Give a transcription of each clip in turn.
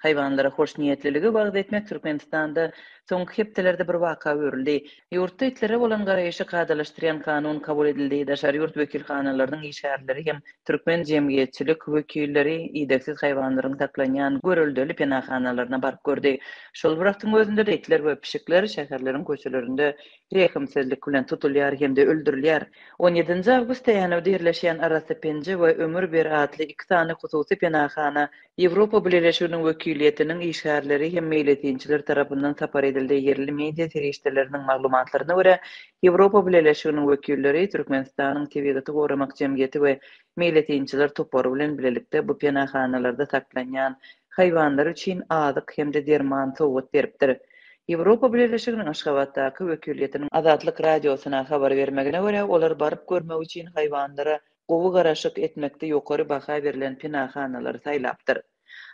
Haýwanlara hoşniýetliligi wagyz etmek Türkmenistanda soňky hepdelerde bir waka öwrüldi. Ýurtda itlere bolan garaýşy kadalaşdyrýan kanun kabul edildi, daşary ýurt wekilhanalarynyň işgärleri hem türkmen jemgyýetçilik wekilleri idegsiz haýwanlaryň saklanýan göreldeli penahanalaryna baryp gördi. Şol bir wagtyň özünde-de itler we pişikler şäherleriň köçelerinde rehimsizlik bilen tutulýar hem-de öldürilýär. On ýedinji awgustda Änewde ýerleşýän Arassa penje we Ömür ber atly iki sany hususy penahana Ýewropa Bileleşiginiň wekiliýetiniň işgärleri hem meýletinçiler tarapyndan sapar edildi. Ýerli media serişdeleriniň maglumatlaryna görä, Ýewropa Bileleşiginiň wekilleri Türkmenistanyň Tebigaty goramak jemgyýeti we meýletinçiler topary bilen bilelikde bu penahanalarda saklanýan haýwanlar üçin azyk hem-de derman sowgat beripdir. Ýewropa Bileleşiginiň Aşgabatdaky wekiliýetiniň Azatlyk Radiosyna habar bermegine görä, olar baryp görmek üçin haýwanlara gowy garaşyk etmekde ýokary baha berlen penahanalary saýlapdyr.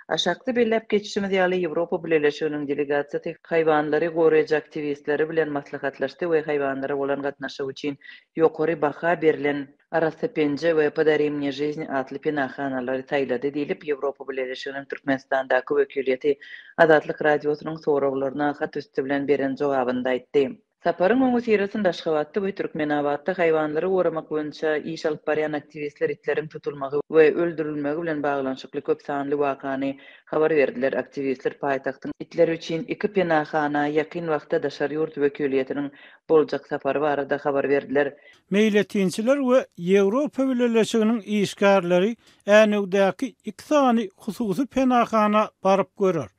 Aşakda belläp geçişimiz ýaly, Ýewropa Bileleşiginiň delegasiýasy haýwanlary goraýjy aktiwistleri bilen maslahatlaşdy we haýwanlara bolan gatnaşyk üçin ýokary baha berlen Arassa penje we Podari mne žizn atly penahanalary saýlady diýlip, Ýewropa Bileleşiginiň Türkmenistandaky wekiliýeti Azatlyk Radiosynyň soraglaryna hat üsti bilen beren jogabynda aýtdy. Saparyň öňüsyrasynda Aşgabatda we Türkmenabatda haýwanlary goramak boýunça iş alyp barýan aktiwistler itleriň tutulmagy we öldürilmegi bilen baglanyşykly köp sanly wakany habar berdiler. Aktiwistler paýtagtyň itleri üçin iki penahana ýakyn wagtda daşary ýurt wekiliýetiniň boljak sapary barada habar berdiler. Meýletinçiler we Ýewropa Bileleşiginiň işgärleri Änewdäki iki sany hususy penahana baryp görer.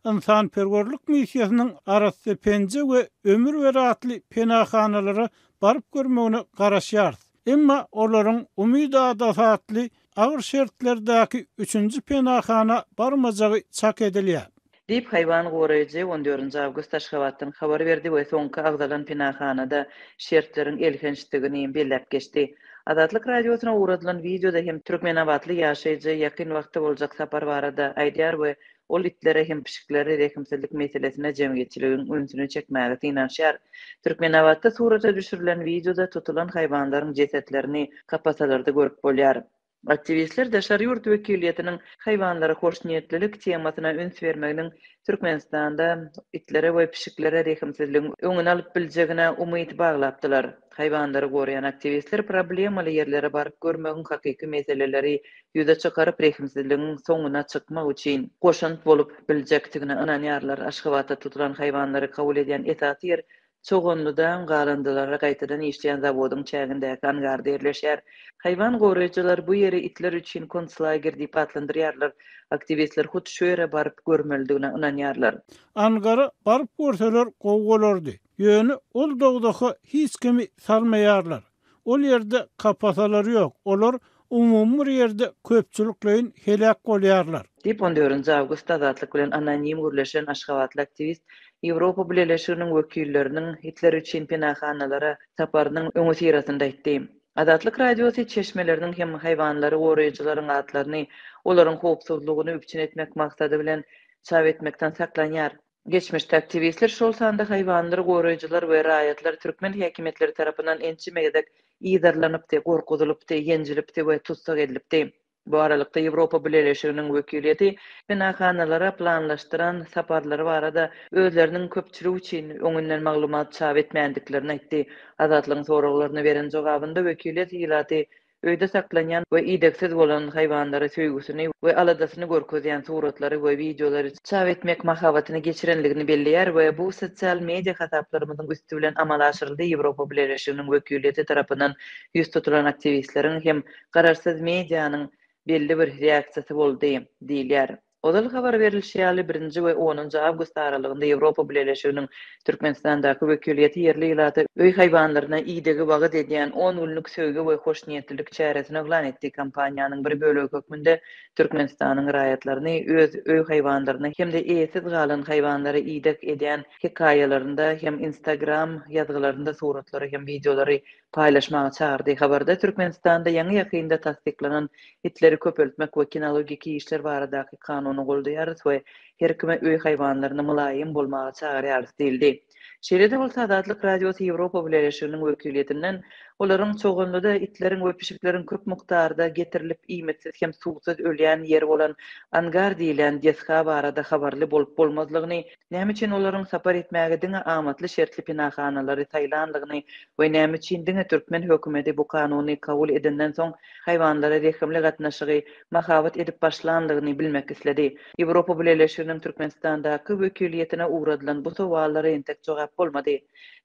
Ynsanperwerlik missiýasynyň Arassa penje we Ömür ber atly penahanalara baryp görmegine garaşýarys. Emma olaryň Umyt adasy atly agyr şertlerdäki üçünji penahana barmajagy çak edilýär. Diýip, haýwan goraýjy on dördünji awgust Aşgabatdan habar berdi we soňky agzalan penahanada şertleriň elhençdigini belläp geçdi. Azatlyk Radiosyna ugradylan wideoda hem türkmenabatly ýaşaýjy ýakyn wagtda boljak sapar barada aýdýar we Ol itlere hem pişiklere rehimsizlik meselesine jemgyýetçiligiň ünsüni çekmäge synanyşýar. Türkmenabatda surata düşürilen wideoda tutulan haýwanlaryň jesetlerini kapasalarda görüp bolýar. Aktiwistler daşary ýurt wekiliýetiniň haýwanlara hoşniýetlilik temasyna üns bermeginiň Türkmenistanda itlere we pişiklere rehimsizligiň öňüni alyp biljegine umyt baglapdylar. Haýwanlary goraýan aktiwistler problemaly ýerlere baryp görmegiň hakyky meseleleri ýüze çykaryp, rehimsizligiň soňuna çykmak üçin goşant bolup biljekdigine ynanýarlar. Aşgabatda tutulan haýwanlary kabul edýän esasy ýer Çoganlyda galyndylary gaýtadan işleýän zawodyň çägindäki angarda ýerleşýär. Haýwan goraýjylar bu ýeri itler üçin konslager diýip atlandyrýarlar. Aktiwistler hut şu ýere baryp görmelidigine ynanýarlar. Angara baryp görseler gowy bolardy. Ýöne ol dowzaha hiç kimi salmaýarlar. Ol ýerde kapasalar ýok, olar umumy bir ýerde köpçülikleýin heläk bolýarlar. Diýip, on dördünji awgustda Azatlyk bilen anonim gürleşen aşgabatly aktiwist Ýewropa Bileleşiginiň wekilleriniň itler üçin penahanalara saparynyň öňüsyrasynda aýtdy. Azatlyk Radiosy çeşmeleriniň hem haýwanlary goraýjylaryň atlaryny olaryň howpsuzlygyny üpjün etmek maksady bilen çap etmekden saklanýar. Geçmişde aktiwistler, şol sanda haýwanlary goraýjylar we raýatlar türkmen häkimiýetleri tarapyndan ençeme gezek yzarlanypdy, gorkuzylypdy, ýenjilipdi we tussag edilipdi. Bu aralykda, Ýewropa Bileleşiginiň wekiliýeti penahanalara planlaşdyran saparlary barada özleriniň köpçülik üçin öňünden maglumat çap etmändiklerini aýtdy. Azatlygyň soraglaryna beren jogabynda wekiliýet ilaty Öýde saklanýan we idegsiz bolan haýwanlara söýgüsini we aladasyny görkezýän suratlary we wideolary çap etmek mahabatyny geçirenligini belleýär we bu sosial media hasaplarymyzyň üsti bilen amala aşyryldy Ýewropa Bileleşiginiň wekiliýeti tarapyndan ýüz tutulan aktiwistleriň hem garaşsyz medianyň belli bir reaksiýasy boldy diýilýär. Ozal habar berlişi ýaly, birinji we onunjy awgust aralygynda Ýewropa Bileleşiginiň Türkmenistandaky wekiliýeti ýerli ilata öý haýwanlaryna idegi wagyz edýän on günlük söýgi we hoşniýetlilik çäresini yglan etdi. Kampaniýanyň bir bölegi hökmünde Türkmenistanyň raýatlaryny öz öý haýwanlaryna hem-de eýesiz galan haýwanlara ideg edýän hekaýalarynda hem Instagram ýazgylarynda suratlary hem wideolary paýlaşmaga çagyrdy. Habarda Türkmenistanda ýaňy-ýakynda tassyklanan itleri köpeltmek we kinologiki işler baradaky kanuny goldaýarys we her kime öý haýwanlaryna mylaýym bolmaga çagyrýarys diýildi. Şeýle-de bolsa, Azatlyk Radiosy Ýewropa Bileleşiginiň wekiliýetinden Olaryň Çoganlyda itleriň we pişikleriň köp mukdarda getirilip iýmitsiz hem suwsuz ölýän ýeri bolan angar diýilýän desga barada habarly bolup-bolmazlygyny, näme üçin olaryň sapar etmäge diňe amatly şertli penahanalary saýlanlygyny we näme üçin diňe türkmen hökümeti bu kanuny kabul edenden soň haýwanlara rehimli gatnaşygy mahabat edip başlanlygyny bilmek isledi. Ýewropa Bileleşiginiň Türkmenistandaky wekiliýetine ugradylan bu sowallara entek jogap bolmady.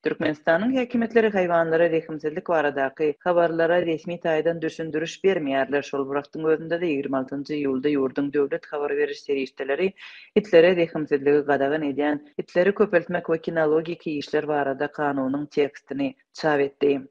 Türkmenistanyň häkimiýetleri haýwanlara rehimsizlik baradaky habarlara resmi taýdan düşündiriş bermeýärler. Şol bir wagtyň özünde-de, 26 iýulda ýurduň döwlet habar beriş serişdeleri itlere rehimsizligi gadagan edýän Itleri köpeltmek we kinologiki işler barada kanunyň tekstini çap etdi.